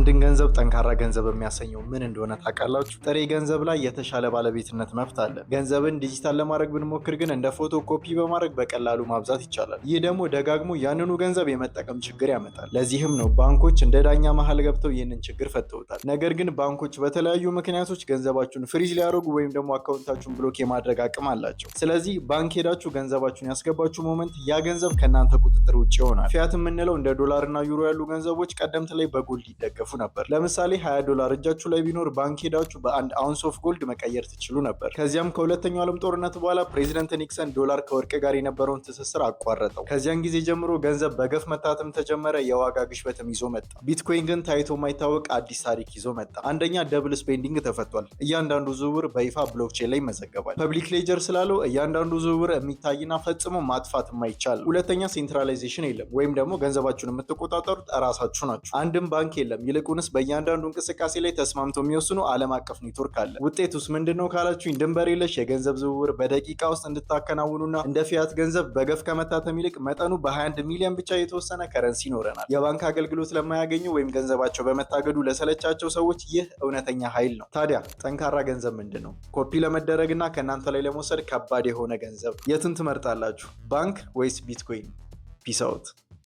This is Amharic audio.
አንድን ገንዘብ ጠንካራ ገንዘብ የሚያሰኘው ምን እንደሆነ ታውቃላችሁ? ጥሬ ገንዘብ ላይ የተሻለ ባለቤትነት መብት አለ። ገንዘብን ዲጂታል ለማድረግ ብንሞክር ግን እንደ ፎቶ ኮፒ በማድረግ በቀላሉ ማብዛት ይቻላል። ይህ ደግሞ ደጋግሞ ያንኑ ገንዘብ የመጠቀም ችግር ያመጣል። ለዚህም ነው ባንኮች እንደ ዳኛ መሀል ገብተው ይህንን ችግር ፈተውታል። ነገር ግን ባንኮች በተለያዩ ምክንያቶች ገንዘባችሁን freeze ሊያደርጉ ወይም ደግሞ account ኣችሁን block የማድረግ አቅም አላቸው። ስለዚህ ባንክ ሄዳችሁ ገንዘባችሁን ያስገባችሁ moment ያ ገንዘብ ከእናንተ ቁጥጥር ውጭ ይሆናል። ፊያት የምንለው እንደ ዶላር እና ዩሮ ያሉ ገንዘቦች ቀደምት ላይ በ gold ይደገፉ ነበር። ለምሳሌ 20 ዶላር እጃችሁ ላይ ቢኖር ባንክ ሄዳችሁ በ1 ounce of gold መቀየር ትችሉ ነበር። ከዚያም ከሁለተኛው ዓለም ጦርነት በኋላ ፕሬዚደንት ኒክሰን ዶላር ከወርቅ ጋር የነበረውን ትስስር አቋረጠው። ከዚያን ጊዜ ጀምሮ ገንዘብ በገፍ መታተም ተጀመረ፣ የዋጋ ግሽበትም ይዞ መጣ። ቢትኮይን ግን ታይቶ የማይታወቅ አዲስ ታሪክ ይዞ መጣ። አንደኛ፣ double spending ተፈቷል። እያንዳንዱ ዝውውር በይፋ blockchain ላይ ይመዘገባል። Public ledger ስላለው እያንዳንዱ ዝውውር የሚታይና ፈጽሞ ማጥፋት የማይቻል። ሁለተኛ፣ centralization የለም፣ ወይም ደግሞ ገንዘባችሁን የምትቆጣጠሩት እራሳችሁ ናችሁ። አንድም ባንክ የለም። ይልቁንስ በእያንዳንዱ እንቅስቃሴ ላይ ተስማምቶ የሚወስኑ ዓለም አቀፍ ኔትወርክ አለ። ውጤቱስ ምንድን ነው ካላችሁኝ፣ ድንበር የለሽ የገንዘብ ዝውውር በደቂቃ ውስጥ እንድታከናውኑና እንደ ፊያት ገንዘብ በገፍ ከመታተም ይልቅ መጠኑ በ21 ሚሊዮን ብቻ የተወሰነ currency ይኖረናል። የባንክ አገልግሎት ለማያገኙ ወይም ገንዘባቸው በመታገዱ ለሰለቻቸው ሰዎች ይህ እውነተኛ ኃይል ነው። ታዲያ ጠንካራ ገንዘብ ምንድን ነው? ኮፒ ለመደረግና ከእናንተ ላይ ለመውሰድ ከባድ የሆነ ገንዘብ። የቱን ትመርጣላችሁ? ባንክ ወይስ ቢትኮይን? Peace out.